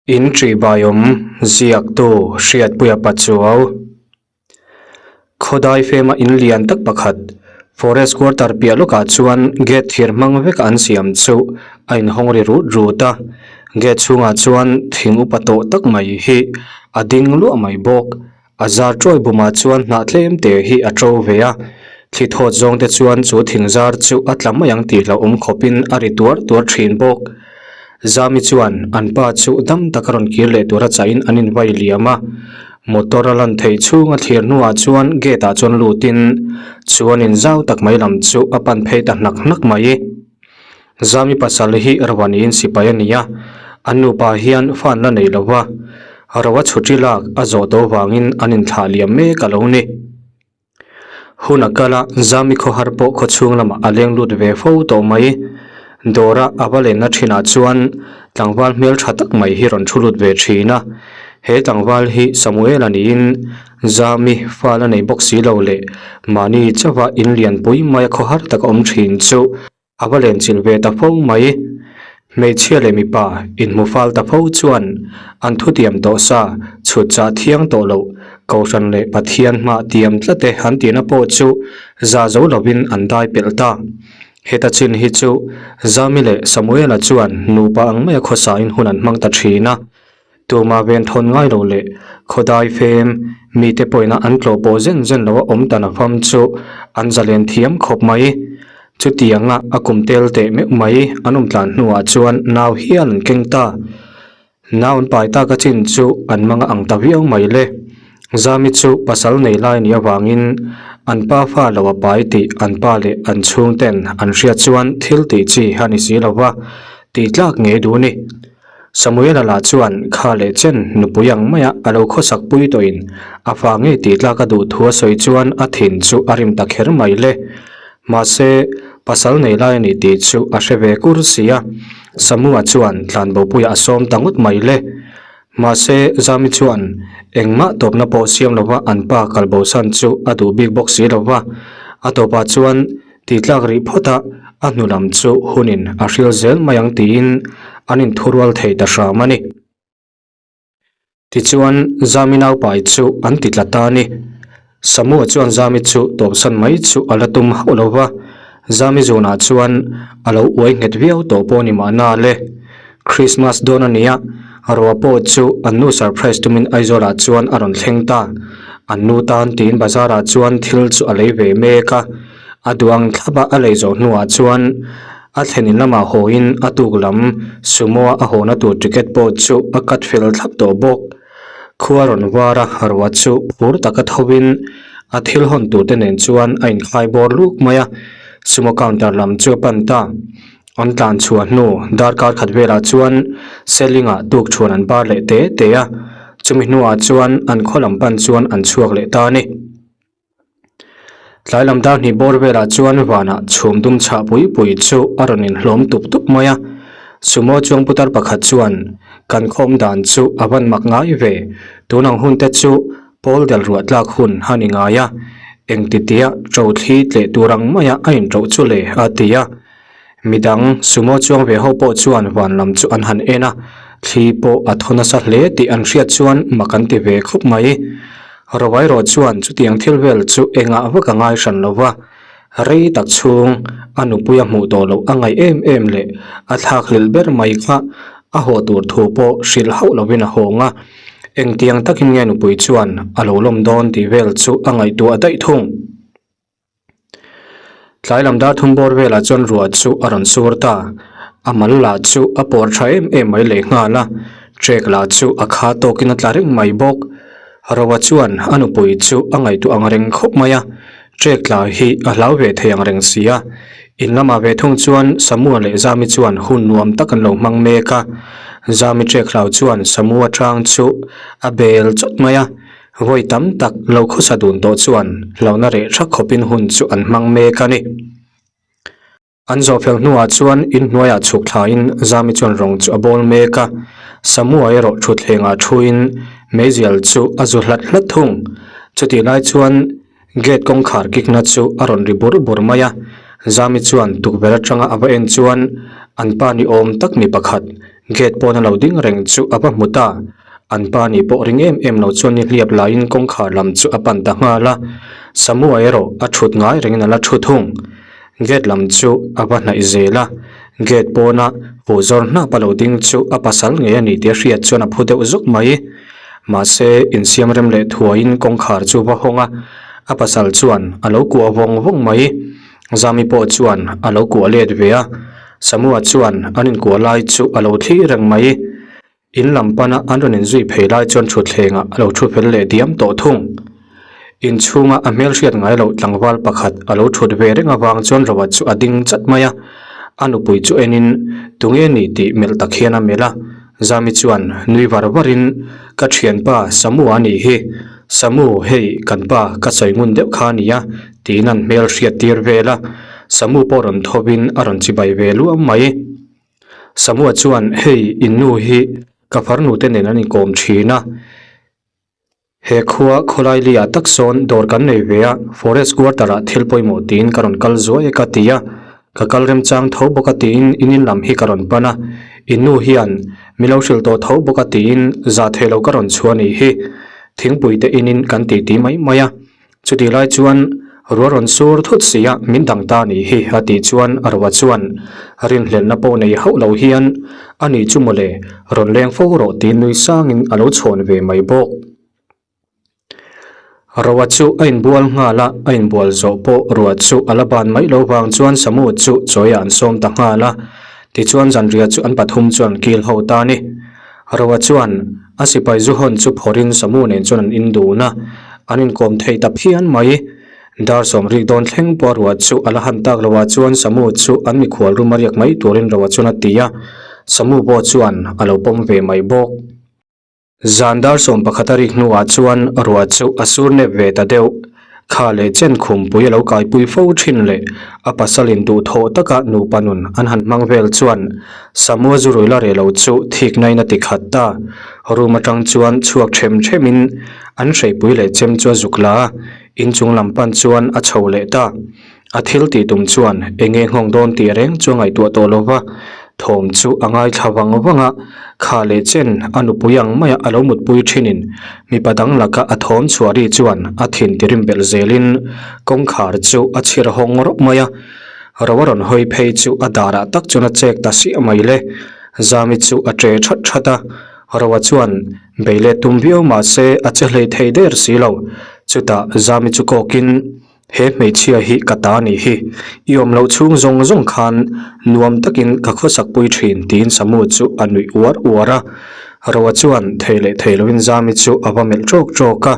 In ṭihbaiawm ziaktu Hriatpuia Pachuau. Khawdai fema in lian tak pakhat, Forest Quarter piah lawkah chuan gate thir hmang vek an siam chu a inhawng ri rut rut a. Gate chhungah chuan thing upa tawh tak mai hi a ding luah mai bawk. A zar ṭuai bumah chuan hnah tlem te hi a ṭo ve a, thli thawt zawng te chuan chu thing zar chu a tla mai ang tih hlauhawm khawpin a ri tuar tuar ṭhin bawk. Zami chuan an pa chu dam taka rawn kir leh tura chahin an invai liam a, motor a lan theih chhunga thlir hnuah chuan gate ah chuan lutin chuan in zau tak mai lam chu a pan phei ta hnak hnak mai. Zami pasal hi Rawaniin sipai a ni a, an nupa hian fa an la nei lo va, Rawa chhuṭi lak a zawh tawh vangin an inthlah liam mek a lo ni. Hun a kal a, Zami khawhar pawh khawchhung lamah a leng lut ve fo tawh mai. Dawra a va lenna thinah chuan tlangval hmel tha tak mai hi rawn thu lut ve thin a, he tlangval hi Samuel-a niin Zami fa la nei bawk si lo leh mahni chauha in lianpui maia khawhar tak a awm thin chu A va lenchilh ve ta fo mai. Hmeichhia leh mipa inhmu fal ta fo chuan an thutiam tawh sa chhut chah thiang tawh loh Kohhran leh Pathian hmah tiam tlat e an tihna pawh chu za zo lovin an dai pelh ta. Heta chin hi chu Zami leh Samuela chuan nupa ang maia khawsain hun an hmang ta thin a. Tuma ven thawn ngai lo leh khawdai fem mite pawhina an tlawh pawh zen zen lo a awm ta na fam chu an zalen thiam khawp mai. Chutianga a kum tel teh meuh mai an awm tlan hnuah chuan nau hial an keng ta. Nau an pai tak a chin chu an mang a ang ta viau mai le. Zami chu pasal nei lai nih avangin an pa fa lo a pai tih an pa leh an chhungten an hriat chuan thil tih chi a ni si lo va, tih tlak ngei duh a ni. Samuela lah chuan kha leh chen nupui ang maia a lo khawsak pui tawhin a fa ngei tih tlak a duh thu a sawi chuan a thin chu a rim ta kher mai le. Mahse, pasal nei lai a ni tih chu a hre ve kur si a, Samua chuan tlanbopuiah a sawm ta ngawt mai le. Mahse, Zami chuan engmah tawpna pawh siam lova an pa kalbosan chu a duh bik bawk si lova, a tawpah chuan Tih tlak rih phawt a, a hnu lam chu hunin a hril zel mai ang tiin an inthurual thei ta hram a ni. Tichuan, Zami naupai chu an ti tla ta a ni. Samua chuan Zami chu tawpsan mai chu a la tum hauh lo va, Zami zunah chuan a lo uai nghet viau tawh pawh ni mahna le. Christmas dawn a nia, Roa pawh chu an nu surprise tumin Aizawlah chuan a rawn thleng ta. An nu tan tiin bazarah chuan thil chu a lei ve mek a. A duang thlap a a lei zawh hnuah chuan a thlen in lamah hawiin a tuk lam sumo a hawhna tur ticket pawh chu a cut fel thlap tawh bawk. Khua rawn var a ruah chu phur taka thovin a thil hawn tur te nen chuan a inkhai bawr luk mai a, sumo counter lam chu a pan ta. An tlan chhuah hnu darkar khat velah chuan Seling ah tuk chhuan an bar leh te te a, chumi hnuah chuan an khaw lam pan chuan an chhuak leh ta a ni. Tlai lam dar hnih bawr velah chuan vanah chhum dum chhah pui pui chu a rawn inhlawm tup tup mai a. Sumo chuang putar pakhat chuan kan khawm dan chu a van mak ngai ve, tun ang hun te chu pawl del ruah tlak hun a ni ngai a, engtitiah ṭo thli tleh tur ang maia a inṭoh chu le a ti a. Midang sumo chuang ve ho pawh chuan van lam chu an han en a, thli pawh a thaw nasa hle tih an hriat chuan mak an ti ve khawp mai. Rawairawh chuan chutiang thil vel chu engah vak a ngai hran lo va, rei tak chhung a nupui a hmuh tawh loh a ngaih em em leh a thlak hlelh ber mai kha a haw tur thu pawh hrilh hauh lovin a hawng a, engtiang takin nge nupui chuan a lo lawm dawn tih vel chu a ngaihtuah daih thung. Tlai lam dar thum bawr velah chuan ruah chu a rawn sur ta. A mal lah chu a pawr tha em em mai leh nghal a, trek lah chu a kha tawkin a tla reng mai bawk. Roa chuan a nupui chu a ngaihtuah ang reng khawp mai a, trek tla hi a hlau ve thei ang reng si a. In lamah ve thung chuan Samua leh Zami chuan hun nuam tak an lo hmang mek a, Zami trek hlau chuan Samua tang chu a bel chawt mai a. Vawi tam tak lo khawsa dun tawh chuan hlauhna reh thak khawpin hun chu an hmang mek a ni. An zawh fel hnuah chuan inhnuaiah chhuk thlain Zami chuan rawng chu a bawl mek a, Samua erawh thutthlengah thuin meizial chu a zu hlat hlat thung. Chutih lai chuan gate kawngkhar kikna chu a rawn ri bur bur mai a, Zami chuan tukverh atanga a va en chuan an pa ni awm tak mi pakhat. Gate pawn a lo ding reng chu a va hmu ta. An pa nih pawh ring em em lo chuan nihliap laiin kawngkhar lam chu a pan ta nghal a. Samua erawh a thut ngai rengin a la thu thung. Gate lam chu a va hnaih zel a. Gate pawna huh zawr hnap a lo ding chu a pasal ngei a ni tih a hriat chuan a phu deuh zuk mai. Mahse, insiam rem leh thuaiin kawngkhar chu va hawng a, a pasal chuan a lo kuah vawng vawng mai. Zami pawh chuan a lo kuah let ve a, Samua chuan an inkuah lai chu a lo thlir reng mai. In lam pana an rawn inzui phei lai chuan thutthlengah a lo thu fel leh diam tawh thung. Inchhunga a hmel hriat ngai loh tlangval pakhat a lo thut ve reng avang chuan Rova chu a ding chat mai a, a nupui chu enin tunge ni tih melh tak hian a melh a. Zami chuan nui var varin, Ka thianpa Samu a nih hi, Samu hei kan pa ka sawi ngun deuh kha a nia tiin an hmel hriat tir vel a, Samu pawh rawn thovin a rawn chibai ve luam mai. Samua chuan, Hei, in nu hi ka farnu te nen an inkawm thin a. He khua khawlai liah tak sawn dawr kan nei ve a, Forest Quarter ah thil pawimawh tiin ka rawn kal zuai e ka ti a. Ka kal remchang tho bawk a tiin in in lam hi ka rawn pan a. In nu hian mi lo hrilh tawh tho bawk a tiin zah theih lo ka rawn chhuah a nih hi. Thingpui te in in kan titi mai mai a. Chutih lai chuan ruah rawn sur thut si a, min dang ta nih hi a tih chuan a ruah chuan rinhlelhna pawh nei hauh lo hian a ni chu mawle rawn leng fo rawh tih nui sangin a lo chhawn ve mai bawk. Roa chu a inbual nghal a, a inbual zawh pawh ruah chu a la ban mai lo vang chuan Samu chu chawiah an sawm ta nghal a, tichuan zanriah chu an pathum chuan kil ho ta a ni. Roa chuan a sipai zu hawn chu phawrhin Samu nen chuan an in dun a, an inkawm thei ta phian mai. Dar sawmrik dawn thleng pawh ruah chu a la han tak loah chuan Samu chu an mikhual rum a riak mai turin Roa chuan a ti a, Samu pawh chuan a lo pawm ve mai bawk. Zan dar 11 a rik hnuah chuan ruah chu a sur nep ve ta deuh. Kha leh chen khumpui a lo kaipui fo thin leh a pasalin duhthawh taka nupa nun an han hmang vel chuan Samua zu rui la reh lo chu thiknain a ti khat ta. Room atang chuan chhuak them themin an hreipui leh chem chu a zuk la a, inchung lam pan chuan a chho leh ta. A thil tih tum chuan eng nge nghawng dawn tih reng chu a ngaihtuah tawh lo va, thawm chu a ngaithla vang vang a, kha leh chen a nupui ang maia a lo mutpui thinin mipa dang laka a thawm chhuah ri chuan a thin tirim belh zelin kawngkhar chu a chhir hawng rawp mai a, ro a rawn hawi phei chu a darah tak chuan a chek ta siah mai le, Zami chu a che that that a, Roa chuan bei let tum viau mah se a che hlei thei der si lo, chutah Zami chu kawkin. He hmeichhia hi ka ta nih hi, i awm loh chhung zawng zawng khan nuam takin ka khawsak pui thin tiin Samu chu a nuih uar uar a. Roa chuan thei leh thei loin Zami chu a va melh ṭawk ṭawk a,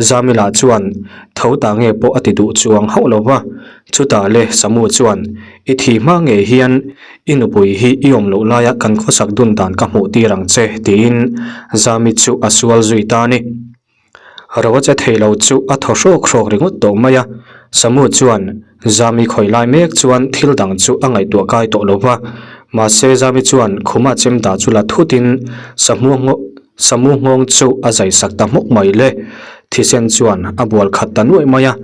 Zami lah chuan tho ta nge pawh a ti duh chuang hauh lo va. Chutah le Samu chuan, I thi hma ngei hian i nupui hi i awm loh laia kan khawsak dun dan ka hmuh tir ang che tiin Zami chu a sual zui ta a ni. Ro a che thei lo chu a thaw hrawk hrawk ringawt tawh mai a, Samu chuan Zami khawi lai mek chuan thil dang chu a ngaihtuah kai tawh lo va, mahse Zami chuan khuma chem dah chu la thutin Samu nghawng chu a zai sak ta hmawk mai le, thisen chuan a bual khat ta nuaih mai a.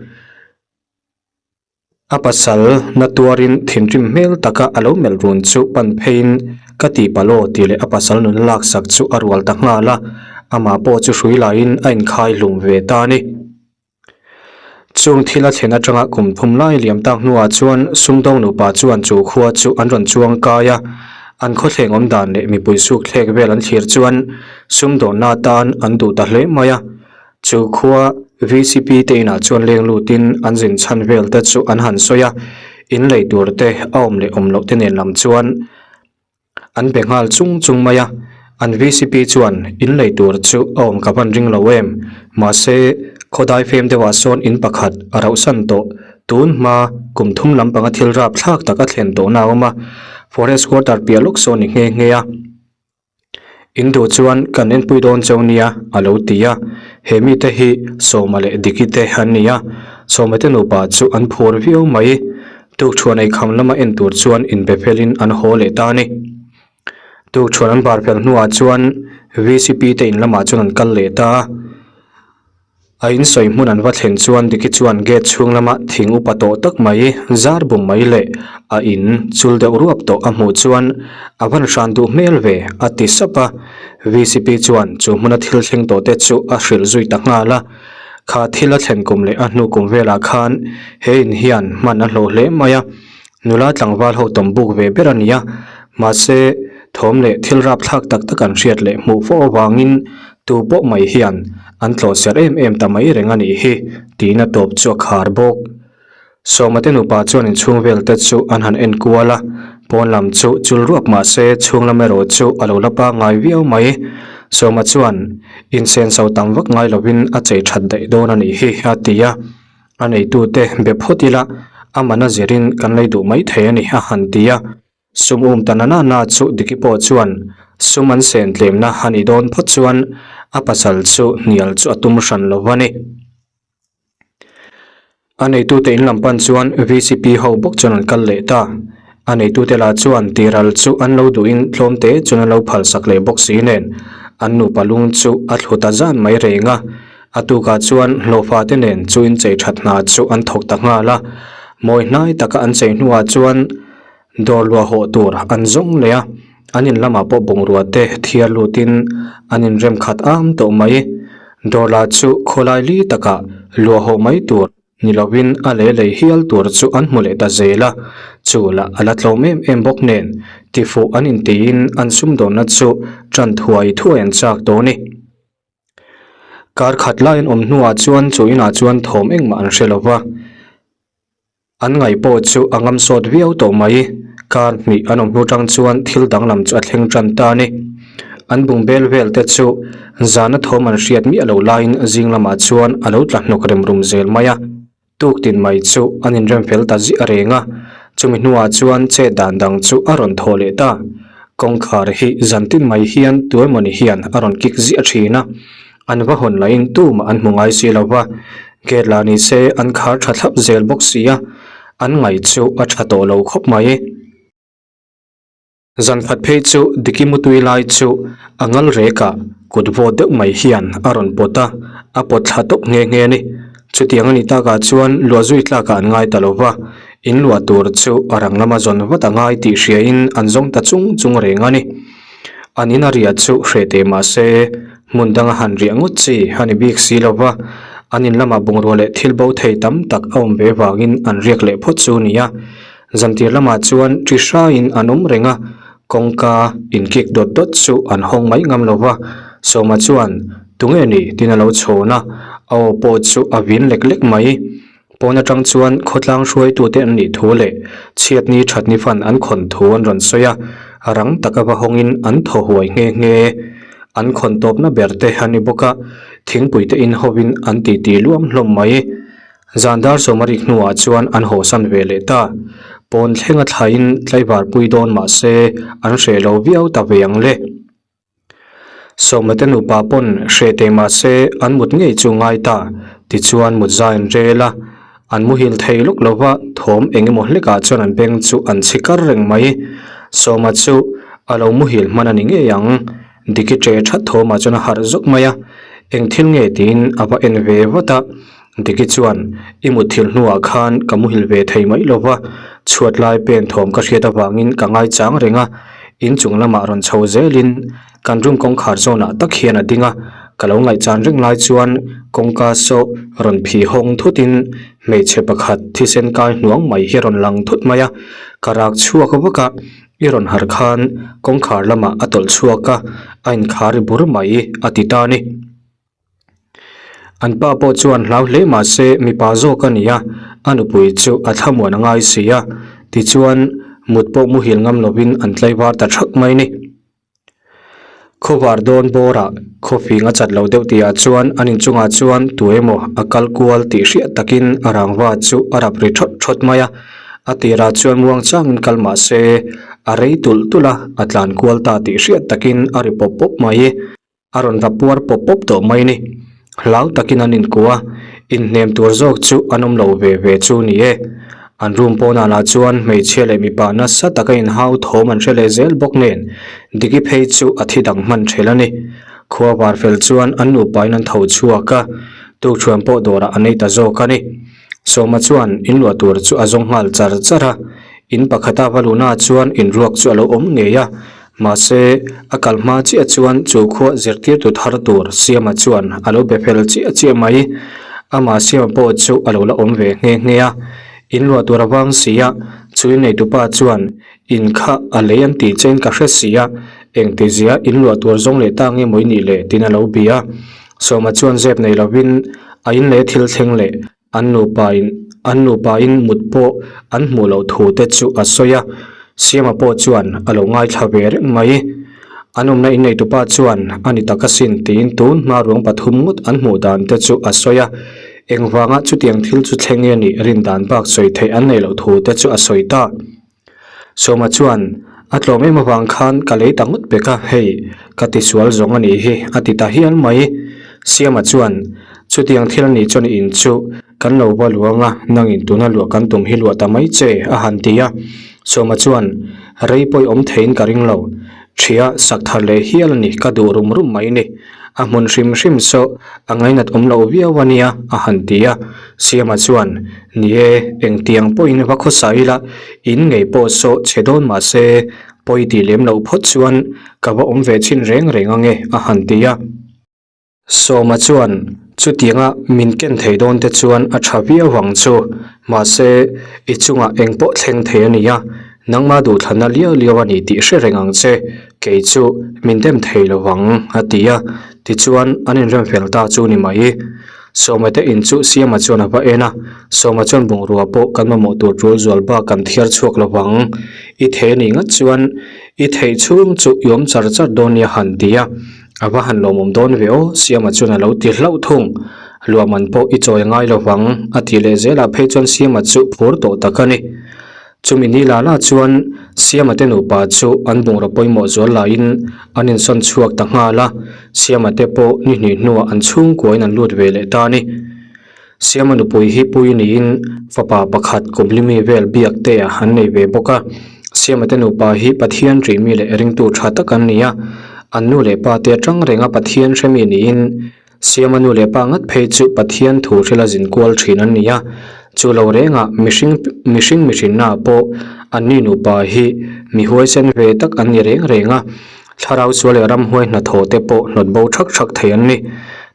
A pasal na tuarin thinrim hmel taka a lo melh run chu pan pheiin ka ti palh aw tih leh a pasal nun laksak chu a rual ta nghal a, amah pawh chu hrui laiin a inkhai hlum ve ta a ni. Chung thil a thlen atanga kum thum lai liam tak hnuah chuan sumdawng nupa chuan chu khua chu an rawn chuang kai a, an khawthleng awm dan leh mipui suk thlek vel an thlir chuan sumdawnna atan an duh ta hle mai a. Chu khua vcp te inah chuan leng lutin an zin chhan vel te chu an han sawi a, in lei tur te a awm leh awm loh te nen lam chuan an be nghal chung chung mai a. An vcp chuan in lei tur chu a awm ka van ring lo em, mahse khawdai fem deuhah sawn in pakhat a rauhsan tawh, tun hma kum thum lampanga thil rap thlak tak a thlen tawhna a awm a, forest quarter piah lawk sawn ni nghe nghe a. In duh chuan kan enpui dawn cheu nia a lo ti a, he mite hi Sawma leh Diki te an ni a, Sawma te nupa chu an phur viau mai. Tukṭhuan ei kham lama en tur chuan inbe felin an haw leh ta a ni. Tukṭhuan an bar fel hnuah chuan VCP te in lamah chuan an kal leh ta a. A insawi hmun an va thlen chuan Diki chuan gate chhung lama thing upa tawh tak mai, zar bum mai leh a in chul deuh ruap tawh a hmuh chuan a van hran duh hmel ve a ti sap a. VCP chuan chu hmuna thil thleng tawh te chu a hrilh zui ta nghal a. Kha thil a thlen kum leh a hnu kum velah khan he in hian hman a hlawh hle mai a. Nula tlangval ho tawm buk ve ber a ni a, mahse thawm leh thil rapthlak tak tak an hriat leh hmuh fo avangin tu pawh mai hian an tlawh serh em em ta mai reng a nih hi tiin a tawp chu a khar bawk. Sawma te nupa chuan inchhung vel te chu an han en kual a, pawn lam chu chul ruak mahse chhung lam erawh chu a lo la pangngai viau mai. Sawma chuan insenso tam vak ngai lovin a chei that daih dawn a nih hi a ti a. A neitute be phawt ila, a man a zirin kan lei duh mai thei a ni, a han ti a. Sum um ta na na na chu Diki pawh chuan sum an sen tlemna a nih dawn phawt chuan a pasal chu hnial chu a tum hran lo va ni. A neitute in lam pan chuan vcp ho bawk chuan an kal leh ta. A neitute lah chuan tiral chu an lo duhin tlawm te chuan an lo phalsak leh bawk si nen an nupa lung chu a thlu ta zan mai reng a. A tukah chuan hlawhfa te nen chu inchei that hna chu an thawk ta nghal a, mawi hnai taka an chei hnuah chuan dawr luah hawh tur an zawng leh a, an in lamah pawh bungrua te thiar lutin an inrem khat am tawh mai. Dawr lah chu khawlai li takah luah hawh mai tur ni lovin a lei lei hial tur chu an hmu leh ta zel a, chu lah a la tlawm em em bawk nen tifuh an intiin an sumdawnna chu tan thuai thuai an chak tawh a ni. Kar khat lai an awm hnuah chuan chu inah chuan thawm engmah an hre lo va, an ngaih pawh chu a ngam sawt viau tawh mai. Kar hnih an awm hnu tang chuan thil danglam chu a thleng tan ta a ni. An bung bel vel te chu zana thawm an hriat miah lo laiin zing lamah chuan a lo tla hnawk rem rum zel mai a. Tuk tin mai chu an inrem fel ta ziah reng a, chumi hnuah chuan chet dan dang chu a rawn thaw leh ta. Kawngkhar hi zan tin mai hian tuemawni hian a rawn kik ziah thin a, an va hawn lahin tumah an hmu ngai si lo va, gate lah ni se an khar tha thlap zel bawk si a, an ngaih chu a tha tawh lo khawp mai. Zan khat phei chu Diki mutui lai chu a ngal rek ah kut vawt deuh mai hian a rawn pawt a, a pawt thla tawp nghe nghe a ni. Chutiang a ni takah chuan luah zui tlakah an ngai ta lo va, in luah tur chu a rang lama zawn vat a ngai tih hriain an zawng ta chung chung reng a ni. An in a riah chu hreh teh mah se hmun danga han riah ngawt chi a ni bik si lo va, an in lamah bungrua leh thil bo thei tam tak a awm ve vangin an riak leh phawt chu a ni a. Zantir lamah chuan ṭi hraiin an awm reng a, kawngka inkik dawt dawt chu an hawng mai ngam lo va. Sawma chuan, Tunge ni? tiin a lo chhawn a, a aw pawh chu a vin lek lek mai. Pawn atang chuan khawtlang hruaitute an nih thu leh chhiatni thatni fan an khawn thu an rawn sawi a, rang taka va hawngin an thaw huai nghe nghe. An khawn tawpna ber te a ni bawk a, thingpui te in hovin an titi luam hlawm mai. Zan dar sawm a rik hnuah chuan an hawsan ve leh ta. Pawn thleng a thlaiin tlaivar pui dawn mah se an hreh lo viau ta ve ang le. Sawma te nupa pawn hreh teh mah se an mut ngei chu ngai ta. Tichuan mut zai an rel a, an muhil thei lawk lo va, thawm eng emaw hlekah chuan an beng chu an chhi kar reng mai. Sawma chu a lo muhil hman a ni ngei ang. Diki ṭeh that thawmah chuan a harh zawk mai a, eng thil nge tiin a va en ve vat a. Diki chuan, I mutthilh hnuah khan ka muhil ve thei mai lo va, chhuat lai pen thawm ka hriat avangin ka ngaichang reng a, inchung lamah rawn chho zelin kan room kawngkhar zawnah tak hian a ding a, ka lo ngaihchan reng lai chuan kawngka saw rawn phih hawng thutin hmeichhe pakhat thisen kai hnuang mai hi a rawn lang thut mai a, ka rak chhuak vak a, i rawn harh khan kawngkhar lamah a tawlh chhuak a, a inkhar i bur mai a ti ta a ni. An pa pawh chuan hlau hle mah se mipa zawk a ni a, a nupui chu a thlamuan a ngai si a, tichuan mut pawh muhil ngam lovin an tlaivar ta thak mai ni. Khawvar dawn bawrah khawfing a chat lo deuh tihah chuan an inchungah chuan tu emaw a kal kual tih hriat takin a rangva chu a rap ri thawt thawt mai a, a tirah chuan muangchangin kal mah se a rei tulh tulh a, a tlan kual ta tih hriat takin a ri pawp pawp mai. A rawn va puar pawp pawp tawh mai ni. Hlau takin an inkuh a, inhnem tur zawk chu an awm lo ve ve chu ni e. An room pawnah lah chuan hmeichhia leh mipa nasa taka inhau thawm an hre leh zel bawk nen, Diki phei chu a thi dang hman ṭhel a ni. Khua var fel chuan an nupain an tho chhuak a. Tukṭhuan pawh dawrah an ei ta zawk a ni. Sawma chuan in luah tur chu a zawng nghal char char a, in pakhata va luhnaah chuan inruak chu a lo awm ngei a, mahse a kal hma chiah chuan chu khua zirtirtu thar tur Siama chuan a lo be fel chiah chiah mai. Amah Siama pawh chu a lo la awm ve nghe nghe a, in luah tur a vang si a, chu inneitupa chuan in kha a lei an tih chein ka hre si a, engtizia in luah tur zawng leh ta nge maw i nih le tiin a lo bia a. Sawma chuan zep nei lovin a in leh thil thleng leh an nupa in an nupa in mut pawh an hmuh loh thu te chu a sawi a, Siama pawh chuan a lo ngaithla ve reng mai. An awmna in neitupa chuan a ni tak asin tiin tun hma ruang pathum ngawt an hmuh dan te chu a sawi a, engvanga chutiang thil chu thleng nge nih rin dan bak sawi theih an neih loh thu te chu a sawi ta. Sawma chuan, A tlawm em avang khan ka lei ta ngawt pek a, hei, ka tisual zawng a nih hi, a ti ta hial mai. Siama chuan, Chutiang thil a nih chuan in chu kan lo va luang a, nangin tuna luah kan tum hi luah ta mai che, a han ti a. Sawma chuan, Rei pawih awm theiin ka ring lo. Ṭhia sak thar leh hial a ni, ka duh rum rum mai ni. A hmun hrim hrim saw a ngainat awm loh viau a nia, a han ti a. Siama chuan, Ni e, engtiang pawhin va khawsa ila, in ngei pawh saw chhe dawn mah se, pawi tih lem loh phawt chuan ka va awm ve chhin reng reng ange, a han ti a. Sawma chuan, Chutianga min ken thei dawn te chuan a tha viau ang chu, mahse, i chungah eng pawh thleng thei a nia, nangma duhthlanna liau liau a ni tih hre reng ang che, kei chu min dem thei lo vang, a ti a. Tichuan, an inrem fel ta chu ni mai. Sawma te in chu Siama chuan a va en a, Sawma chuan bungrua pawh kan mamawh tur tul zual bak kan thiar chhuak lo vang. I thei a nih ngat chuan i theih chhung chu i awm char char dawn nia han ti a. A va han lawmawm dawn ve aw, Siama chuan a lo ti hlauh thung. Luahman pawh i chawi a ngai lo vang, a tih leh zelah phei chuan Siama chu phur tawh tak a ni. Chumi ni la la chuan Siama te nupa chu an bungraw pawimawh zual laiin an insawn chhuak ta nghal a, Siama te pawh ni hnih hnuah an chhungkuain an lut ve leh ta a ni. Siama nupui hi pui niin fapa pakhat kumlimi vel biak te an nei ve bawk a. Siama te nupa hi Pathian ṭihmi leh ringtu ṭha tak an ni a, an nu leh pa te aṭang renga Pathian hremi niin Siama nu leh pa ngat phei chu Pathian thu hrila zin kual ṭhin an ni a, chu lo rengah mihring mihring mihrinnaah pawh anni nupa hi mi huaisen ve tak an ni reng reng a, thlarau sual leh ramhuai hnathawh te pawh hnawt bo ṭhak ṭhak thei an ni.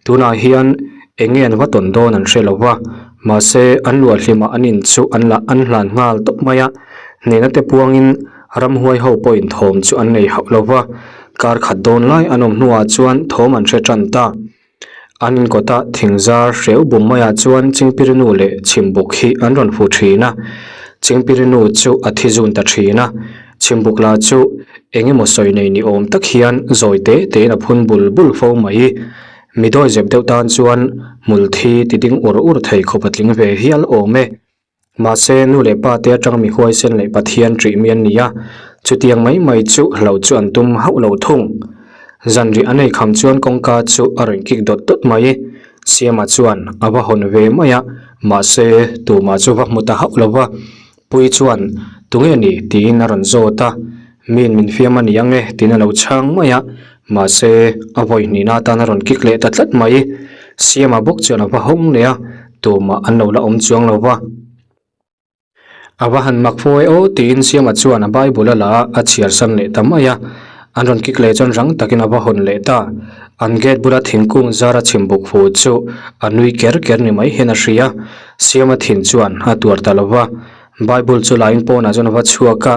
Tunah hian eng nge an va tawn dawn an hre lo va, mahse an luahhlimah an in chu an lah an hlan nghal tawp mai a, hnehna te puangin Ramhuai ho pawhin thawm chu an nei hauh lo va, kar khat dawn lai an awm hnuah chuan thawm an hre tan ta. An inkawta thingzar hreu bum maiah chuan Chingpirinu leh Chhimbuk hi an rawn fu thin a, Chingpirinu chu a thi zun ta thin a, Chhimbuk lah chu eng emaw sawi nei ni awm tak hian zawi te tein a phun bul bul fo mai. Mi dawi zep deuh tan chuan hmul thi ti ding ur ur thei khawp a tling ve hial awm e. Mahse, nu leh pa te atanga mi huaisen leh Pathian ṭih mi an ni a, chutiang mai mai chu hlauh chu an tum hauh lo thung. Zanriah an ei kham chuan kawngka chu a rawn kik dawt dawt mai. Siama chuan a va hawn ve mai a, mahse, tumah chu va hmu ta hauh lo va. Pui chuan, Tunge ni? tiin a rawn zawt a. Miin min fiam a ni ang e, tiin a lo chhang mai a, mahse, a vawi hnihna atan a rawn kik leh ta tlat mai. Siama bawk chuan a va hawng leh a, tumah an lo la awm chuang lo va. A va han mak fo e aw tiin Siama chuan a Bible a la a, a chhiar san leh ta mai a. An rawn kik leh chuan rang takin a va hawn leh ta. An gate bula thingkung zara chhim buk fu chu a nui ker ker ni mai hian a hria. Siama thin chuan a tuar ta lo va. Bible chu lain pawnah chuan a va chhuak a,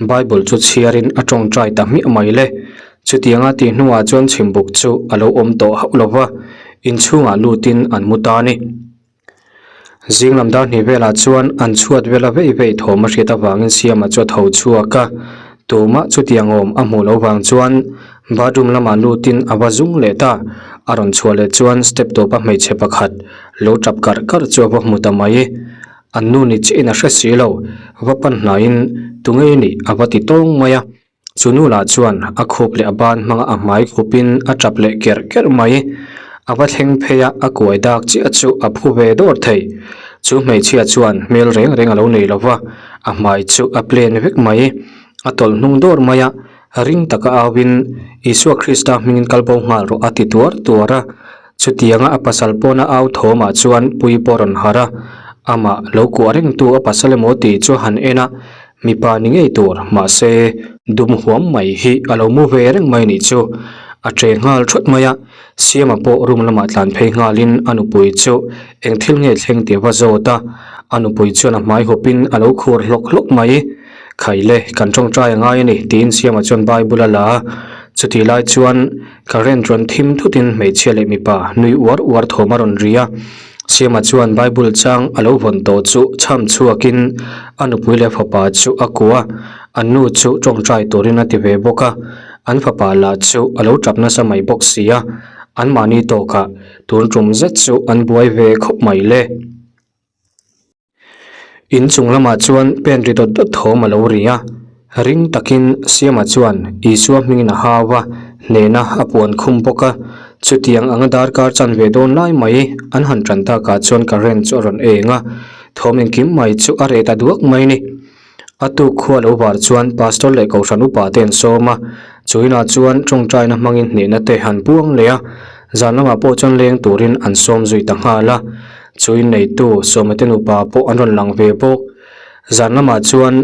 Bible chu chhiarin a tawngtai ta hmiah mai le. Chutianga tih hnuah chuan chhimbuk chu a lo awm tawh hauh lo va, inchhungah lutin an mu ta a ni. Zing lam dar hnih velah chuan an chhuat vela vei vei thawm a hriat avangin Siama chu a tho chhuak a, tumah chutiang awm a hmuh loh vang chuan bathroom lamah lutin a va zung leh ta. A rawn chhuah leh chuan step tawpa hmeichhe pakhat lo tap karh karh chu a va hmu ta mai. An nu ni chiahin a hre si lo, va pan hnaiin tunge i nih a va ti tawng mai a. Chu nu lah chuan a khup leh a ban hmanga a hmai khupin a tap leh kerh kerh mai. A va thleng phei a, a kuai dak chiah chu a phu ve dawr thei. Chu hmeichhia chuan hmel reng reng a lo nei lo va, a hmai chu a plain vek mai. A tawlh hnung dawr mai a, ring taka auin, Isua Krista hmingin kal bo nghal rawh a ti tuar tuar a. Chutianga a pasal pawna au thawmah chuan Puii pawh a rawn harh a, amah lo kuah rengtu a pasal emaw tih chu a han en a, mipa ni ngei tur, mahse dum huam mai hi a lo mu ve reng mai nih chu. A che nghal thawt mai a, Siama pawh room lamah tlan phei nghalin a nupui chu eng thil nge thleng tih a va zawt a, a nupui chuan a hmai hawpin a lo khur hlawk hlawk mai. Khaile, kan tawngtai a ngai a ni, tiin Siama chuan Bible a la a. Chutih lai chuan current rawn thim thutin hmeichhia leh mipa nui uar uar thawm a rawn ri a. Siama chuan Bible chang a lo vawn tawh chu chham chhuakin a nupui leh fapa chu a kuah a, an nu chu tawngtai turin a ti ve bawk a. An fapa lah chu a lo tap nasa mai bawk si a, anmahni tawkah tun tum zet chu an buai ve khawp mai le. In chung lamah chuan pen ri dawt dawt thawm a lo ri a, ring takin Siama chuan Isua hmingin a hau a, hnehna a puan khum bawk a. Chutiang anga darkar chan ve dawn lai mai an han tan takah chuan current chu a rawn eng a, thawm engkim mai chu a reh ta duak mai a ni. A tuk khua lo var chuan Pastor leh Kohhran upa te an sawm a, chu inah chuan tawngtaina hmangin hnehna te han puang leh a, zan lamah pawh chuan leng turin an sawm zui ta nghal a, chu in neitu Sawmate nupa pawh an rawn lang ve bawk. Zan lamah chuan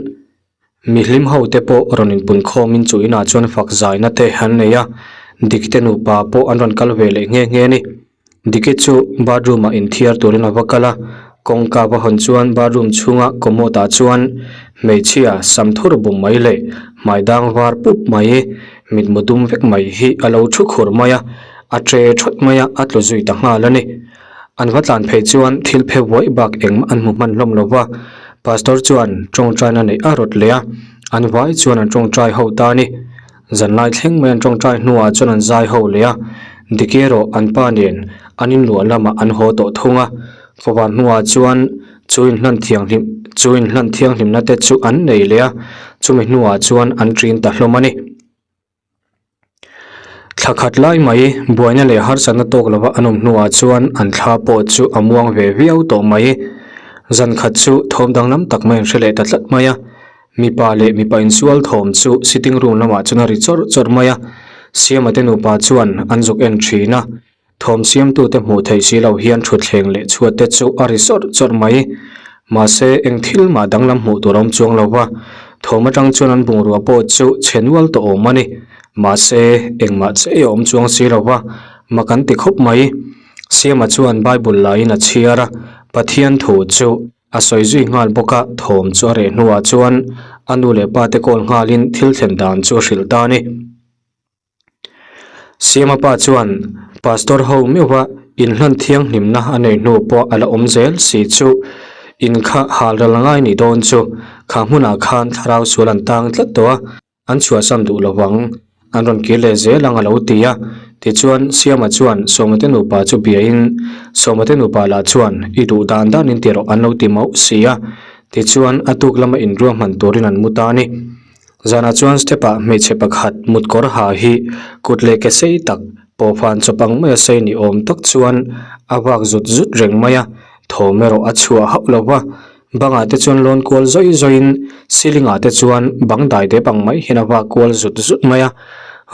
mihlim ho te pawh rawn inpun khawmin chu inah chuan fak zaina te an nei a, Dikte nupa pawh an rawn kal ve leh nghe nghe a ni. Diki chu bathroom ah inthiar turin a va kal a, kawngka va hawn chuan bathroom chhunga commode ah chuan hmeichhia sam thur bum mai leh hmai dang var pup mai mitmu dum vek mai hi a lo thu khur mai a, a tre thawt mai a, a tlu zui ta nghal a ni. An va tlan phei chuan thil phe buai bak engmah an hmu hman hlawm lo va, pastor chuan tawngtaina neih a rawt leh a, an vai chuan an tawngtai ho ta a ni. Zanlai thleng mai an tawngtai hnuah chuan an zai ho leh a, Diki erawh an pa nen an inluah lamah an haw tawh thung a, fapa hnuah chuan chu inhlan thianghlim chu inhlan thianghlimna te chu an nei leh a, chumi hnuah chuan an ṭin ta hlawm a ni. Thla khat lai mai buaina leh harsatna tawk lova an awm hnuah chuan an thla pawh chu a muang ve viau tawh mai. Zan khat chu thawm danglam tak mai an hre leh ta tlat mai a. Mipa leh mipa insual thawm chu sitting room lamah chuan a ri chawrh chawrh mai a, Siama te nupa chuan an zuk en thin a, thawm siamtute hmuh theih si lo hian thutthleng leh chhuat te chu a ri chawrh chawrh mai. Mahse, eng thil mah danglam hmuh tur a awm chuang lo va, thawm atang chuan an bungrua pawh chu chhe nual tawh awm a ni. Mahse, engmah che a awm chuang si lo va, mak an ti khawp mai. Siama chuan Bible laiin a chhiar a, Pathian thu chu A sawi zui nghal bawk a, thawm chu a reh hnuah chuan a nu leh pa te call nghalin thil thlen dan chu a hrilh ta a ni. Siama pa chuan Pastor ho meuha inhlan thianghlimna a nei hnu pawh a la awm zel si chu in kha hal ral ngai ni dawn chu kha hmunah khan thlarau sual an tang tlat tawh a, An chhuahsam duh lo vang, an rawn kir leh zel ang a lo ti a. Tichuan, Siama chuan Sawmate nupa chu biain, Sawmate nupa lah chuan i duh dan danin ti rawh an lo ti mauh si a. Tichuan, a tuk lama inruah hman turin an mu ta a ni. Zanah chuan step-ah hmeichhe pakhat mutkawr ha hi kut leh ke sei tak, pawhfan chawp ang maia sei ni awm tak chuan a vak zut zut reng mai a, thawm erawh a chhuah hauh lo va. Bangah te chuan lawn kual zawih zawihin ceiling ah te chuan bang dai dep ang mai hian a vak kual zut zut mai a,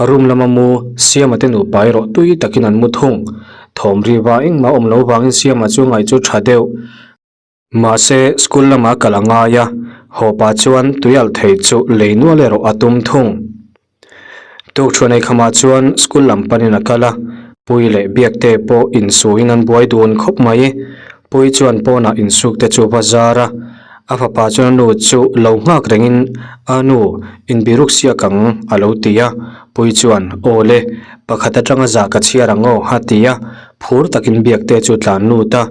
room lama mu Siama te nupa erawh tui takin an mu thung. Thawm ri va engmah awm lo vangin Siama chu ngaih chu tha deuh. Mahse school lama kal a ngai a, haw pah chuan tui alh thei chu lei nual erawh a tum thung. Tukṭhuan ei khamah chuan school lam panin a kal a, Pui leh Biakte pawh insuin an buai dun khawp mai. Pui chuan pawnah insuk te chu va zar a, a fapa chuan a nu chu lo nghak rengin, A nu, inbiruk siak ang, a lo ti a. Pui chuan, Aw le, pakhat atanga zah ka chhiar ang aw, a ti a. Phur takin Biakte chu tlan lut a,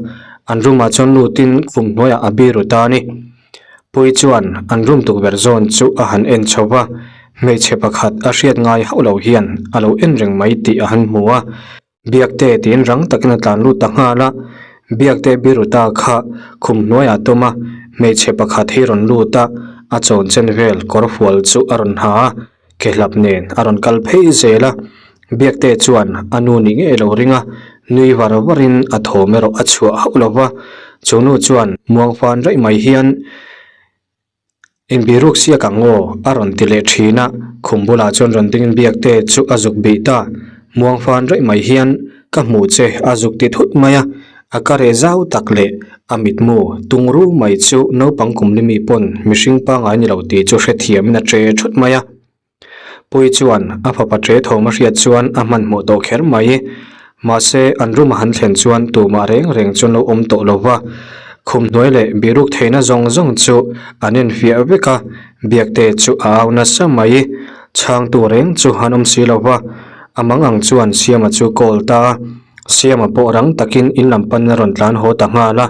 an room ah chuan lutin khum hnuaiah a biru ta a ni. Pui chuan an room tukverh zawn chu a han en chho va, hmeichhe pakhat a hriat ngai hauh lo hian a lo en reng mai tih a han hmu a. Biakte tiin rang takin a tlan lut ta nghal a, Biakte biruta kha khum hnuaiah tum a, hmeichhe pakhat hi rawn lut a, a chawn chen vel kawr fual chu a rawn ha a, kehlap nen a rawn kal phei zel a. Biakte chuan a nu ni ngei lo ring a, nui var varin a thawm erawh a chhuah hauh lo va. Chu nu chuan muang fan raih mai hian, Inbiruk siak ang aw, a rawn ti leh thin a. Khum bulah chuan rawn dingin Biakte chu a zuk bih ta. Muang fan raih mai hian. Ka hmuh che a zuk ti thut mai a, a ka reh zau tak leh a mitmu tung ru mai chu naupang kum limi pawn mihring pangngai ni lo tih chu hrethiamin a che thut mai a. Pui chuan a fapa che thawm a hriat chuan a hmanhmawh tawh kher mai. Mahse an room a han thlen chuan tumah reng reng chu an lo awm tawh lo va, khum hnuai leh biruk theihna zawng zawng chu an enfiah vek a, Biakte chu a au nasa mai. Chhangtu reng chu an awm si lo va, a mang ang chuan Siama chu call ta a, Siama pawh rang takin in lam pan a rawn tlan haw ta nghal a.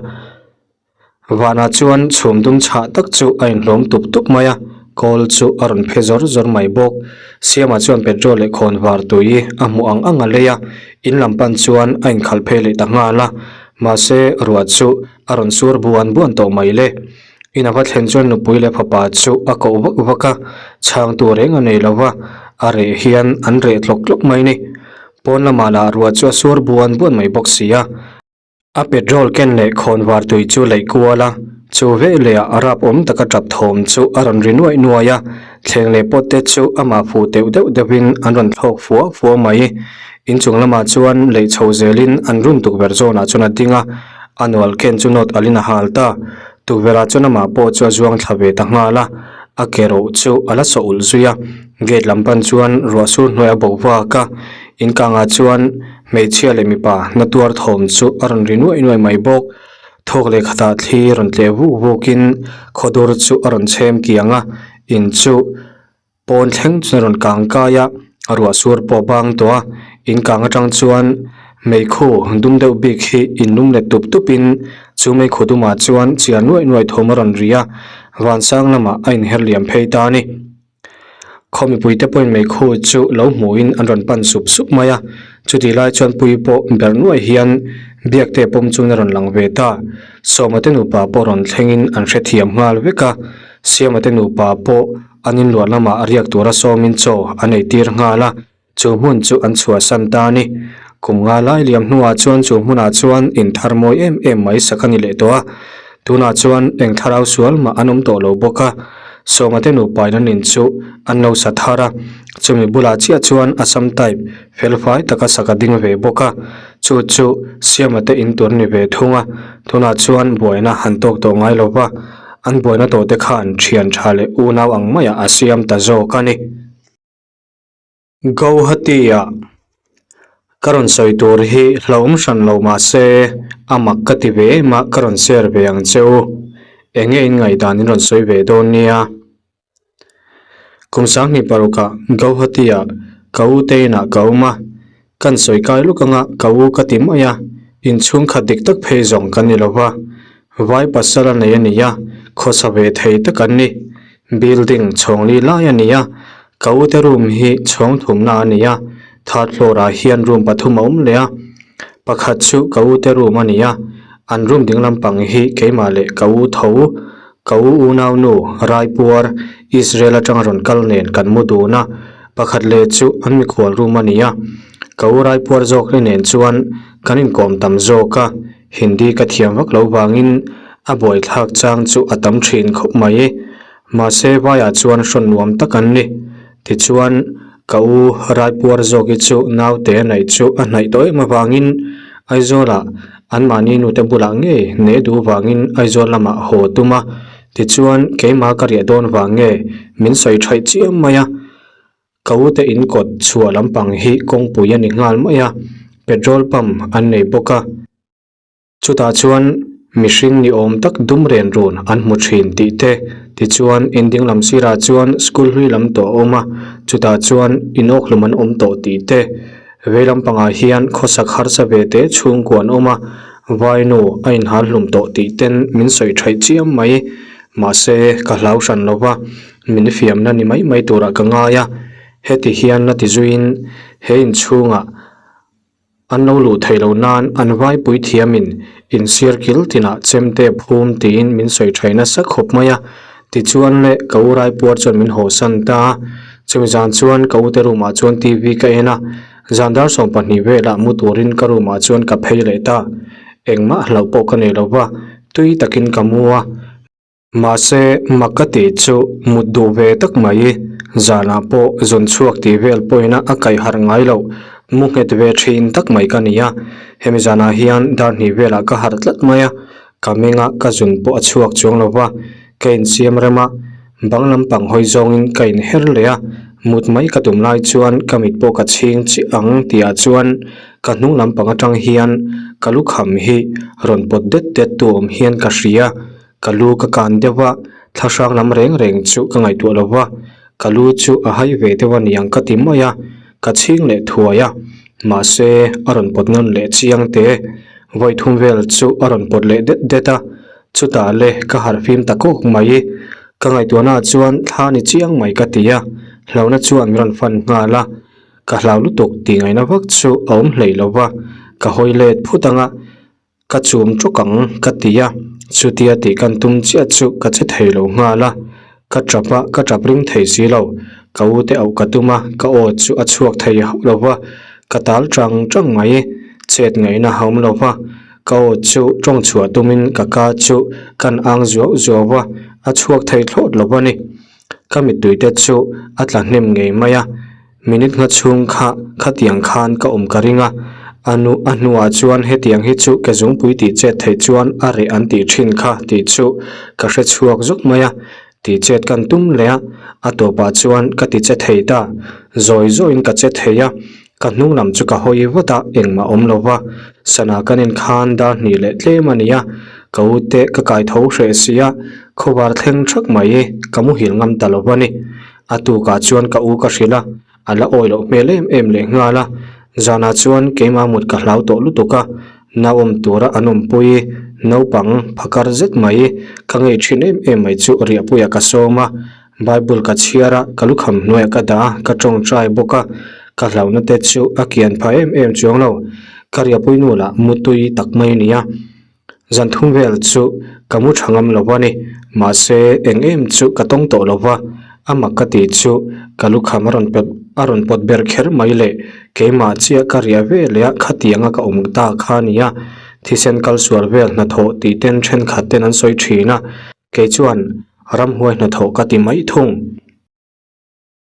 Vanah chuan chhum dum chhah tak chu a inhlawm tup tup mai a, call chu a rawn phe zawr zawr mai bawk. Siama chuan petrol leh khawn var tui a hmuh ang ang a lei a, in lam pan chuan a inkhalh phei leh ta nghal a, mahse ruah chu a rawn sur buan buan tawh mai le. In a va thlen chuan nupui leh fapa chu a koh vak vak a, chhang tur reng a nei lo va, a reh hian an reh tlawk tlawk mai ni. Pawn lamah lah ruah chu a sur buan buan mai bawk si a. A petrol ken leh khawnvar tui chu leih kual a, chu veleh ah rap awm taka tap thawm chu a rawn ri nuaih nuaih a, thleng leh pawt te chu amah fuh teuh deuh deuhin an rawn thlawk fua fua mai. Inchung lamah chuan leih chho zelin an room tukverh zawnah chuan a ding a, a nual ken chu nawt alhin a hal ta. Tukverhah chuan amah pawh chu a zuang thla ve ta nghal a, a ke roh chu a la sawh ulh zui a, gate lam pan chuan ruah sur hnuai a bo vak a, inkangah chuan Hmeichhia leh mipa na tuar thawm chu a rawn ri nuaih nuaih mai bawk. Thawk leh khatah thli rawn tleh vuk vukin khawdur chu a rawn chhem kiang a, in chu pawn thleng chuan a rawn kang kai a, a ruah sur pawh a bang tawh a. In kang atang chuan meikhu dum deuh bik hi in lum let tup tupin chu meikhu dumah chuan chiar nuaih nuaih thawm a rawn ri a, vansang lamah a inher liam phei ta a ni. Khaw mipuite pawhin meikhu chu lo hmuhin an rawn pan sup sup mai a, chutih lai chuan pui pawh ber nuaih hian Biakte pawm chuan a rawn lang ve ta. Sawmate nupa pawh rawn thlengin an hrethiam nghal vek a, Siamate nupa pawh an inluah lamah riak tura sawmin chaw an eitir nghal a. Chu hmun chu an chhuahsan ta a ni. Kum nga lai liam hnuah chuan chu hmunah chuan in thar mawi em em mai sak a ni leh tawh a. Tunah chuan eng thlarau sual mah an awm tawh lo bawk a. Sawmate nupa in an in chu an lo sa thar a. Chumi bulah chiah chuan Assam type felfai taka sak a ding ve bawk a. Chu chu Siamate in tur a ni ve thung a. Tunah chuan buaina han tawk tawh ngai lo va, an buaina tawhte khan thian tha leh unau ang maiah a siam ta zawk a ni. Guwahati-ah ka rawn sawi tur hi hlauhawm hran lo mah se a mak ka ti ve em a, ka rawn share ve ang che u. Eng nge in ngaihdan in rawn sawi ve dawn nia. Kum sanghnih parukah Guwahati-ah ka u te inah ka awm a, kan sawi kai luk anga ka u ka ti mai a, inchhung khat dik tak phei zawng kan ni lo va, vai pasal a nei a ni a, khawsa ve thei tak an ni. Building chhawng li lai a ni a, Ka ute room hi chhawng thumna a ni a, third floor ah hian room pathum a awm leh a, pakhat chu ka ute room a ni a, an room ding lampang hi keimah leh ka u tho, ka u unaunu Raipuar Israel atanga rawn kal nen kan mu dun a, pakhat leh chu an mikhual room a ni a, ka u Raipuar zawk hi nen chuan kan inkawm tam zawk a, Hindi ka thiam vak lo vangin a buaithlak chang chu a tam thin khawp mai. Mahse vaiah chuan hrawn nuam tak an ni. Tichuan, ka u Raipuar zawk hi chu naute a neih chu a hnaih tawh em avangin Aizawlah anmahni nute bulah ngei ne duh vangin Aizawl lamah haw tum a. Tichuan, keimah ka riah dawn vang nge min sawi thaih chiam mai a. Ka ute in kawt chhuah lampang hi kawngpui a ni nghal mai a, petrol pump an nei bawk a. Chutah chuan mihring ni awm tak dum ren run an hmu thin tih te, tichuan in ding lam sirah chuan school hlui lam tawh a awm a, chutah chuan inawkhlum an awm tawh tih te, vei lampangah hian khawsak harsa ve te chhungkua an awm a, vainu a inhal hlum tawh tih ten min sawi thaih chiam mai. Mahse, ka hlau hran lo va, min fiamna ni mai mai turah ka ngai a, heti hian la ti zuiin he inchhungah, An lo luh theih loh nan an vaipui thiamin insir kil tinah chemte phum tiin min sawi thaih nasa khawp mai a. Tichuan le ka u Raipuar chuan min hawsan ta a. Chumi zan chuan ka ute room ah chuan TV ka en a, zan dar 12 velah mu turin ka room ah chuan ka phei leh ta. Engmah hlauh pawh ka nei lo va, tui takin ka mu a. Mahse, mak ka tih chu mut duh ve tak mai. Zanah pawh zawn chhuak tih vel pawhin a kaih harh ngai loh. Mu nghet ve thin tak mai ka ni a, hemi zanah hian dar hnih velah ka harh tlat mai a, ka menga ka zun pawh a chhuak chuang lo va, ka insiam rem a, bang lampang hawi zawngin ka inher leh a, mut mai ka tum lai chuan ka mit pawh ka chhing chiah ang tihah chuan ka hnung lampang atang hian ka lukham hi rawn pawt det det tu awm hian ka hria, ka lu ka kan deuh a, thlahrang lam reng reng chu ka ngaihtuah lo va. Ka lu chu a hai ve deuh a niang ka ti mai a, ka chhing leh thuai a, mahse a rawn pawt nawn leh chiang te. Vawi thum vel chu a rawn pawt leh det det a, chutah le ka harh fim ta kawk mai. Ka ngaihtuahna ah chuan thla ni chiang mai ka ti a, hlauhna chuan min rawn fan nghal a, ka hlau lutuk tih ngaihna vak chu a awm hleih lo va, ka hawi let phut ang a. Ka chum ṭawk ang ka ti a, chutia tih kan tum chiah chu ka che thei lo nghal a, ka ṭap a, ka ṭap ring thei si lo, ka u te auh ka tum a, ka aw chu a chhuak thei hauh lo va, ka tal ṭang ṭang mai, chet ngaihna a awm lo va, ka aw chu ṭawng chhuah tumin ka ka chu kan ang zuau zuau a, a chhuak thei thlawt lo a ni. Ka mittui te chu a tla hnem ngei mai a. Minute nga chhung kha khatiang khan ka awm ka ring a, a nu a hnuah chuan hetiang hi chu ke zungpui tih chet theih chuan a reh an tih thin kha tih chu ka hre chhuak zuk mai a, tih chet kan tum leh a, a tawpah chuan ka ti che thei ta, zawi zawiin ka che thei a, ka hnung lam chu ka hawi vat a, engmah awm lo va, sana kan en khan dar hnih leh tlem a ni a, ka u te ka kai tho hreh si a, khawvar thleng thak mai ka muhil ngam ta lo va ni. A tukah chuan ka u ka hrilh a, a la awi loh hmel em em leh nghal a. Zanah chuan keimah mut ka hlau tawh lutuk a, nauawm tura an awmpui naupang phakar zet mai ka ngei thin em em mai chu riahpuiah ka sawm a. Bible ka chhiar a, ka lukham hnuaiah ka dah a, ka tawngtai bawk a, ka hlauhna te chu a kian pha em em chuang lo. Ka riahpui nu lah mutui tak mai a ni a. Zan thum vel chu ka mu tha ngam lo a ni, mahse eng em chu ka tawng tawh lo va, a mak ka tih chu ka lukham a rawn pet a rawn pawt ber kher mai le, keimah chiah ka riah ve leh a khatiang a ka awm ta kha a nia, thisen kal sual vel hnathawh tih ten thenkhat ten an sawi thin a, kei chuan ramhuai hnathawh ka ti mai thung.